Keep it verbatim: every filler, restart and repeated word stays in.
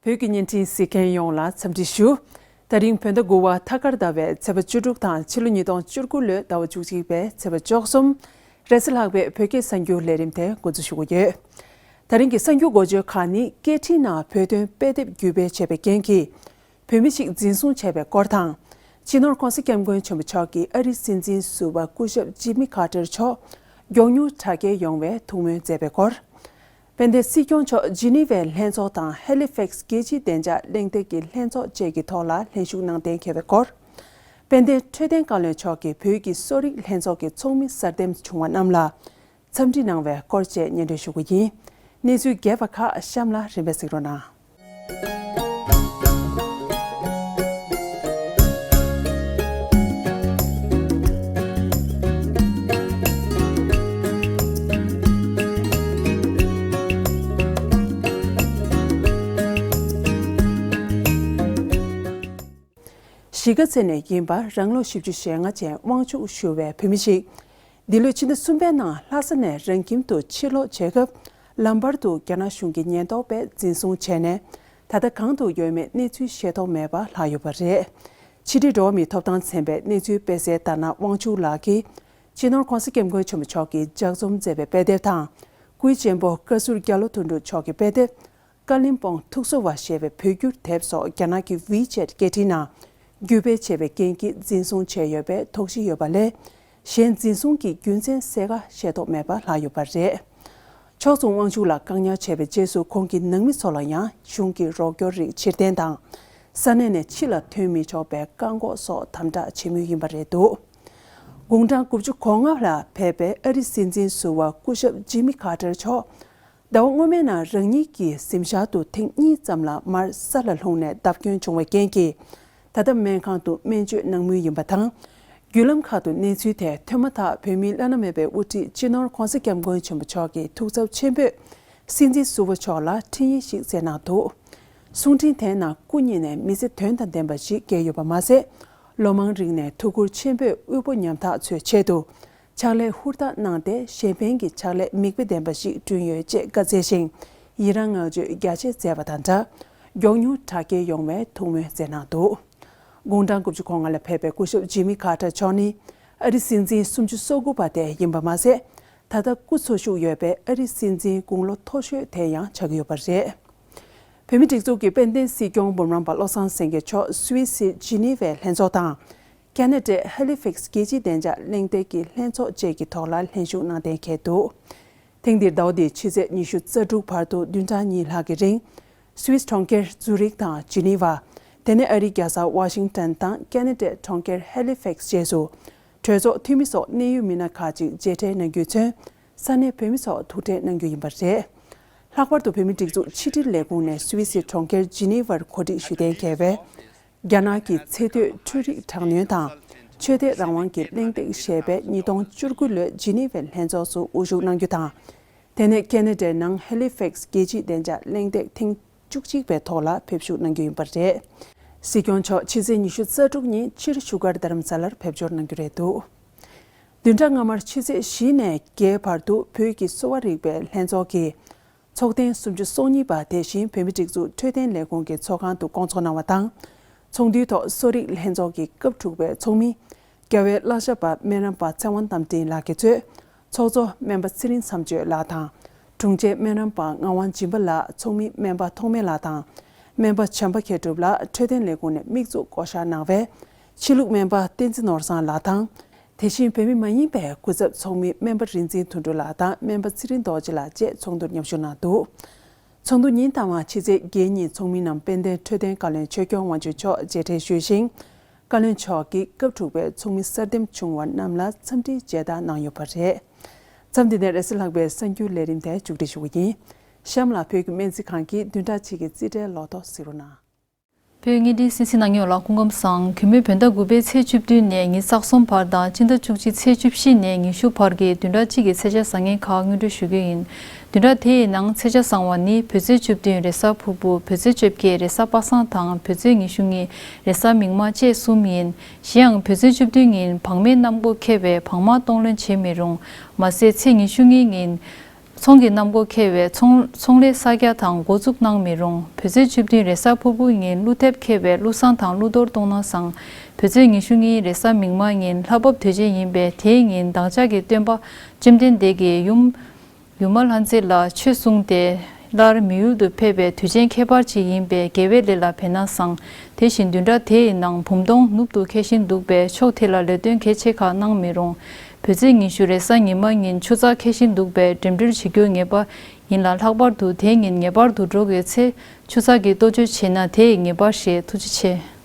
བོད་ཀྱི་བརྙན་འཕྲིན་གཟིགས་མཁན་ཡོངས་ལ་འཚམས་འདྲི་ཞུ། ད་རིང་བོད་ཟླ་དགུ་བ་ཐ་སྐར་ཟླ་བའི་ཚེས་པ་བཅུ་དྲུག་དང་ཕྱི་ལོ་ཉིས་སྟོང་བཅུ་དགུ་ལོའི་ཟླ་བ་བཅུ་གཅིག་པའི་ཚེས་པ་བཅུ་གསུམ། རེས་གཟའ་ལྷག་པའི་བོད་སྐད་གསར་འགྱུར་ལས་རིམ་དེ་འགོ་འཛུགས་ཞུ་གི་ཡོད། ད་རིང་གི་གསར་འགྱུར་འགོ་བརྗོད་ཁག་ནི། སྐད་འཕྲིན་ནང་བོད་དོན་དཔེ་དེབ་བརྒྱུད་སྤེལ་བྱས་པའི་རྐྱེན་གྱིས་བོད་མི་ཞིག་འཛིན་བཟུང་བྱས་པའི་སྐོར་དང་། སྤྱི་ནོར་༸གོང་ས་༸སྐྱབས་མགོན་ཆེན་པོ་མཆོག་གིས་ཨ་རིའི་སྲིད་འཛིན་ཟུར་པ་སྐུ་ཞབས་ཇི་མི་ཁ་ཏེར་མཆོག་མགྱོགས་མྱུར་དྲག་སྐྱེད་ཡོང་བའི་ཐུགས་སྨོན་མཛད་པའི་སྐོར། དཔལ་ལྡན་སྲིད་སྐྱོང་མཆོག་ཇི་ནི་ཝའི་ལྷན་ཚོགས་དང་ཧེ་ལི་ཕེག་སི་རྒྱལ་སྤྱིའི་བདེ་འཇགས་གླེང་སྟེགས་ཀྱི་ལྷན་ཚོགས་བཅས་ཀྱི་ཐོག་ལ་ལྷན་ཞུགས་གནང་གཏན་འཁེལ་བའི་སྐོར། དཔལ་ལྡན་འཕྲོད་བསྟེན་བཀའ་བློན་མཆོག་གིས་བོད་ཀྱི་གསོ་རིག་ལྷན་ཚོགས་ཀྱི་ཚོགས་མི་གསར་འདེམས་བྱུང་བ་རྣམས་ལ་འཚམས་འདྲི་གནང་བའི་སྐོར་བཅས་སྙན་སྒྲོན་ཞུ་རྒྱུ་ཡིན། གནས་ཚུལ་རྒྱས་པ་ཁག་གཤམ་ལ་རིམ་པས་གཟིགས་རོགས་གནང་། གཞིས་ཀ་རྩེ་ནས་ཡིན་པ་རང་ལོ་བཞི་བཅུ་ཞེ་ལྔ་ཅན་དབང་ཕྱུག་ཞུ་བའི་བོད་མི་ཞིག་འདི་ལོའི་ཕྱི་ཟླ་གསུམ་པའི་ནང་ལྷ་ས་ནས་རང་ཁྱིམ་དུ་ཕྱིར་ལོག་བྱེད་སྐབས། ལམ་བར་དུ་རྒྱ་ནག་གཞུང་གི་ཉེན་རྟོག་པས་འཛིན་བཟུང་བྱས་ནས། ད་ལྟ་གང་དུ་ཡོད་མེད་གནས་ཚུལ་ཤེས་རྟོགས་མེད་པར་ལྷག་ཡོད་པ་རེད། ཕྱི་དྲིལ་འགྲོ་བ་མིའི་ཐོབ་ཐང་ཚན་པས་གནས་ཚུལ་སྤེལ་གསལ་ལྟར་ན། དབང་ཕྱུག་ལགས་ཀྱིས་སྤྱི་ནོར་༸གོང་ས་༸སྐྱབས་མགོན་ཆེན་པོ་མཆོག་གིས་ལྗགས་རྩོམ་མཛད་པའི་དཔེ་དེབ་དང་། སྐུའི་གཅེན་པོ་བཀའ་ཟུར་རྒྱ་ལོ་དོན་གྲུབ་མཆོག་གི་དཔེ་དེབ། ཀ་ལིམ་པོང་ཐུགས་གསོ་བ་ཞེས་པའི་བོད་བསྒྱུར་དེབ་སོགས་རྒྱ་ནག་གི་ཝི་ཆེད་སྐད་འཕྲིན་ནང་བརྒྱུད་སྤེལ་བྱས་པའི་རྐྱེན་གྱིས་འཛིན་བཟུང་བྱས་ཡོད་པའི་དོགས་གཞི་ཡོད་པ་ལས། གཞན་འཛིན་བཟུང་གི་རྒྱུ་མཚན་གསལ་ཁ་ཤེས་རྟོགས་མེད་པར་ལྷག་ཡོད་པ་རེད། ཕྱོགས་མཚུངས་དབང་ཕྱུག་ལ་བཀག་ཉར་བྱས་པའི་རྗེས་སུ། ཁོང་གི་ནང་མི་ཚོ་ལ་ཡང་གཞུང་གི་རོགས་སྐྱོར་རིགས་ཕྱིར་འཐེན་དང་། ས་གནས་ནས་ཕྱི་ལ་ཐོན་མི་ཆོག་པའི་བཀག་འགོག་སོགས་དམ་དྲག་བྱེད་མུས་ཡིན་པ་རེད་འདུག་དགུང་གྲངས་དགུ་བཅུ་གོ་ལྔ་ལ་ཕེབས་པའི་ཨ་རིའི་སྲིད་འཛིན་ཟུར་པ་སྐུ་ཞབས་ཇི་མི་ཁ་ཏེར་མཆོག་ཟླ་བ་སྔོན་མའི་ནང་རང་ཉིད་ཀྱི་གཟིམ་ཤག་ཏུ་ཐེངས་གཉིས་ཙམ་ལ་མར་ས་ལ་ལྷུང་ནས་བརྡབ་སྐྱོན་བྱུང་བའི་རྐྱེན་གྱིས། ད་ལྟ་སྨན་ཁང་དུ་སྨན་བཅོས་གནང་མུས་ཡིན་པ་དང་། བརྒྱུད་ལམ་ཁག་ཏུ་གནས་ཚུལ་དེ་ཐོན་མ་ཐག་བོད་མིའི་བླ་ན་མེད་པའི་དབུ་ཁྲིད་སྤྱི་ནོར་༸གོང་ས་༸སྐྱབས་མགོན་ཆེན་པོ་མཆོག་གི་ཐུགས་འཚབ་ཆེན་པོས་སྲིད་འཛིན་ཟུར་པ་མཆོག་ལ་འཕྲིན་ཡིག་ཞིག་བསྩལ་གནང་འདུག་གསུང་འཕྲིན་དེའི་ནང་སྐུ་ཉིད་ནས་མི་ཚེ་དོན་དང་ལྡན་པ་ཞིག་བསྐྱལ་ཡོད་པ་མ་ཟད། ལོ་མང་རིང་ནས་ཐུགས་ཁུར་ཆེན་པོས་དབུལ་པོ་ཉམ་ཐག་ཚོའི་ཆེད་དུ། ཕྱག་ལས་ཧུར་ཐག་གནང་སྟེ་གཞན་ཕན་གྱི་ཕྱག་ལས་མིག་དཔེ་ལྡན་པ་ཞིག་བསྐྲུན་ཡོད་ཅེས་བཀའ་སྩལ་ཞིང་། ཡི་རང་བསྔགས་བརྗོད་རྒྱ་ཆེ་མཛད་པ་དང་སྦྲགས། མགྱོགས་མྱུར་དྲག་སྐྱེད་ཡོང་བའི་ཐུགས་སྨོན་མཛད་གནང་འདུག་དགུང་གྲངས་དགུ་བཅུ་གོ་ལྔ་ལ་ཕེབས་པའི་སྐུ་ཞབས་ཇི་མི་ཁ་ཏེར་མཆོག་ནི། ཨ་རིའི་སྲིད་འཛིན་སུམ་ཅུ་སོ་དགུ་པ་དེ་ཡིན་པ་མ་ཟད། ད་ལྟ་སྐུ་འཚོ་བཞུགས་ཡོད་པའི་ཨ་རིའི་སྲིད་འཛིན་དགུང་ལོ་མཐོ་ཤོས་དེ་ཡང་ཆགས་ཀྱི་ཡོད་པ་རེད། བོད་མིའི་སྒྲིག་འཛུགས་ཀྱི་དཔལ་ལྡན་སྲིད་སྐྱོང་འབུམ་རམས་པ་བློ་བཟང་སེང་གེ་མཆོག་སུད་སིའི་ཇི་ནི་ཝའི་ལྷན་ཚོགས་དང་། ཁ་ན་ཌའི་ཧེ་ལི་ཕེག་སི་རྒྱལ་སྤྱིའི་བདེ་འཇགས་གླེང་སྟེགས་ཀྱི་ལྷན་ཚོགས་བཅས་ཀྱི་ཐོག་ལ་ལྷན་ཞུགས་གནང་གཏན་འཁེལ་འདུག་ཐེངས་འདིར་ཟླ་བ་འདིའི་ཕྱི་ཚེས་ཉི་ཤུ་རྩ་དྲུག་བར་དུ་བདུན་ཕྲག་གཉིས་ལྷག་གི་རིང་། སུད་སི་གྲོང་ཁྱེར་ཛུ་རིག་དང་ཇི་ནི་ཝ། དེ་ནས་ཨ་རིའི་རྒྱལ་ས་ཝ་ཤིང་ཏོན་དང་ཁ་ན་ཌའི་གྲོང་ཁྱེར་ཧེ་ལི་ཕེག་སི་བཅས་སུ། གྲོས་ཚོགས་འཐུས་མི་སོགས་གནད་ཡོད་མི་སྣ་ཁག་ཅིག་མཇལ་འཕྲད་གནང་རྒྱུས་མཚོན། ས་གནས་བོད་མི་ཚོར་ཐུག་འཕྲད་གནང་རྒྱུ་ཡིན་པ་རེད། ལྷག་པར་དུ་བོད་མིའི་སྒྲིག་འཛུགས་ཕྱི་དྲིལ་ལས་ཁུངས་ནས་སུད་སི་གྲོང་ཁྱེར་ཇི་ནི་ཝར་གོ་སྒྲིག་ཞུས་གཏན་འཁེལ་བའི། རྒྱ་ནག་གི་ཚེ་སྟོད་འཕྲུལ་རིག་དྲག་གནོན་དང་། ཆོས་དད་རང་དབང་གི་གླེང་སྟེགས་ཞེས་པའི་ཉིས་སྟོང་བཅུ་དགུ་ལོའི་ཇི་ནི་ཝའི་ལྷན་ཚོགས་སུ་དབུ་བཞུགས་གནང་རྒྱུ་དང་། དེ་ནས་ཁ་ན་ཌའི་ནང་ཧེ་ལི་ཕེག་སི་རྒྱལ་སྤྱིའི་བདེ་འཇགས་གླེང་སྟེགས་ཐེངས་བཅུ་གཅིག་པའི་ཐོག་ལ་ཕེབས་བཞུགས་གནང་རྒྱུ་ཡིན་པ་རེད། སྲིད་སྐྱོང་མཆོག་ཕྱི་ཚེས་ཉི་ཤུ་རྩ་དྲུག་ཉིན་ཕྱིར་བཞུགས་སྒར་རྡ་རམ་ས་ལར་ཕེབས་འབྱོར་གནང་རྒྱུ་རེད་འདུག་བདུན་ཕྲག་སྔ་མར་ཕྱི་ཚེས་བཞི་ནས་བརྒྱད་བར་དུ་བོད་ཀྱི་གསོ་བ་རིག་པའི་ལྷན་ཚོགས་ཀྱི་ཚོགས་ཐེངས་སུམ་ཅུ་སོ་གཉིས་པ་དེ་བཞིན་བོད་མིའི་སྒྲིག་འཛུགས་འཕྲོད་བསྟེན་ལས་ཁུངས་ཀྱི་ཚོགས་ཁང་དུ་བསྐོང་ཚོགས་གནང་བ་དང་། ཚོགས་འདུའི་ཐོག་གསོ་རིག་ལྷན་ཚོགས་ཀྱི་སྐབས་དྲུག་པའི་ཚོགས་མི། རྒྱལ་བའི་བླ་ཞབས་པ་སྨན་རམས་པ་ཚེ་དབང་རྟ་མགྲིན་ལགས་ཀྱིས་གཙོས། ཚོགས་གཙོ་སྨན་པ་ཚེ་རིང་མཚམས་གཅོད་ལགས་དང་། དྲུང་ཆེ་སྨན་རམས་པ་ངག་དབང་སྦྱིན་པ་ལགས། ཚོགས་མི་སྨན་པ་ཐོགས་མེད་ལགས་དང་། སྨན་པ་བྱམས་པ་མཁས་གྲུབ་ལགས་འཕྲོད་བསྟེན་ལས་ཁུངས་ནས་དམིགས་བཙུགས་བསྐོ་གཞག་གནང་བའི་ཕྱི་ལུགས་སྨན་པ་བསྟན་འཛིན་ནོར་བཟང་ལགས་དང་། དེ་བཞིན་བོད་མི་མ་ཡིན་པའི་སྐུ་ཚབ་ཚོགས་མི་སྨན་པ་རིག་འཛིན་དོན་གྲུབ་ལགས་དང་སྨན་པ་ཚེ་རིང་རྡོ་རྗེ་ལགས་བཅས་ཚོགས་འདུར་མཉམ་ཞུགས་གནང་འདུག་ཚོགས་འདུ་ཉིན་ལྟར་མ་ཕྱི་ཚེས་བརྒྱད་ཉིན་ཚོགས་མི་རྣམས་དཔལ་ལྡན་འཕྲོད་བསྟེན་བཀའ་བློན་ཆོས་སྐྱོང་དབང་ཕྱུག་མཆོག་མཇལ་འཕྲད་ཞུས་ཤིང་། བཀའ་བློན་མཆོག་གིས་སྐབས་དྲུག་པའི་ཚོགས་མི་གསར་འདེམས་བྱུང་བ་རྣམས་ལ་འཚམས་འདྲིའི་མཇལ་དར་གནང་ཡོད་པ་རེད། མཚམས་འདི་ནས་རེས་གཟའ་ལྷག་པའི་གསར་འགྱུར་ལས་རིམ་དེ་མཇུག་སྒྲིལ་ཞུ་གི་ཡིན། གཤམ་ལ་བོད་ཀྱི་སྨན་རྩིས་ཁང་གི་བདུན་ཕྲག་གཅིག་གི་རྩིས་ཁྲའི་ལོ་ཐོ་གཟིགས་རོགས་གནང་། བོད་དངོས་བདེན་སྲིད་འཛིན་ནང་ཡོད་ལ་སྐུ་ཁམས་བཟང་། གུས་མོས་བོད་ཟླ་དགུ་པའི་ཚེས་བཅུ་བདུན་ནས་ཉི་ཤུ་རྩ་གསུམ་བར་དང་སྤྱི་ཟླ་བཅུ་གཅིག་ཚེས་བཅུ་བཞི་ནས་ཉི་ཤུ་བར་གྱི་བདུན་ཕྲག་གཅིག་གི་ཚེས་ཆ་བཟང་ངན་ཁག་སྔོན་འགྲོ་ཞུ་རྒྱུ་ཡིན། བདུན་ཕྲག་དེའི་ནང་ཚེས་ཆ་བཟང་བ་ནི་བོད་ཚེས་བཅུ་བདུན་རེས་གཟའ་ཕུར་བུ། བོད་ཚེས་བཅོ་བརྒྱད་རེས་གཟའ་པ་སངས་དང་བོད་ཚེས་ཉི་ཤུ་གཉིས་རེས་གཟའ་མིག་དམར་བཅས་གསུམ་ཡིན། གཞན་ཡང་བོད་ཚེས་བཅུ་བདུན་ཉིན་བག་མེད་གནམ་སྒོ་ཁེབས་པས་བག་མ་གཏོང་ལེན་བྱེད་མི་རུང་། མ་ཟད་ཚེས་ཉི་ཤུ་གཉིས་ཉིན། ཚོང་གི་གནམ་སྒོ་ཁེལ་བས་ཚོང་ཚོང་ལས་གསར་རྒྱག་དང་འགོ་འཛུགས་གནང་མི་རུང་། བོད་ཚེས་བཅུ་བདུན་རེས་གཟའ་ཕུར་བུ་ཉིན་ཀླུ་འདེབས་ཁེལ་བས་ཀླུ་བསང་དང་ཀླུ་གཏོར་གཏོང་གནང་སང་། བོད་ཚེས་ཉི་ཤུ་གཉིས་རེས་གཟའ་མིག་དམར་ཉིན་ལྷ་བབས་དུས་ཆེན་ཡིན་པས་དེའི་ཉིན་དྭགས་ལྕགས་ཀྱི་སྟོན་པ་བཅོམ་ལྡན་འདས་ཀྱིས་ཡུམ་ཡུམ་མ་ལྷ་མཛེས་ལ་ཆོས་གསུངས་ཏེ། སླར་མི་ཡུལ་དུ་ཕེབས་པའི་དུས་ཆེན་ཁྱད་པར་ཅིག་ཡིན་པས་དགེ་བའི་ལས་ལ་འབད་གནང་སང་། དེ་བཞིན་བདུན་ཕྲག་དེའི་ནང་བུམ་སྟོང་ནུབ་ཏུ་འཁེལ་བཞིན་འདུག་པས་ཕྱོགས་དེ་ལ་ལས་དོན་གལ་ཆེ་ཁག་གནང་མི་རུང་། བོད་ཚེས་ཉི་ཤུ་རེས་གཟའ་ཉི་མ་ཉིན་ཆུ་ཚགས་འཁེལ་བཞིན་འདུག་པས་འགྲིམ་འགྲུལ་བྱེད་རྒྱུ་ངེས་པ་ཡིན་ལ། ལྷག་པར་དུ་དེ་ཉིན་ངེས་པར་དུ་འགྲོ་དགོས་ཚེ་ཆུ་ཚགས་ཀྱི་གཏོ་བཅོས་བྱེད་ན་དེ་ངེས་པར་ཞེས། ཐུགས་རྗེ་ཆེ།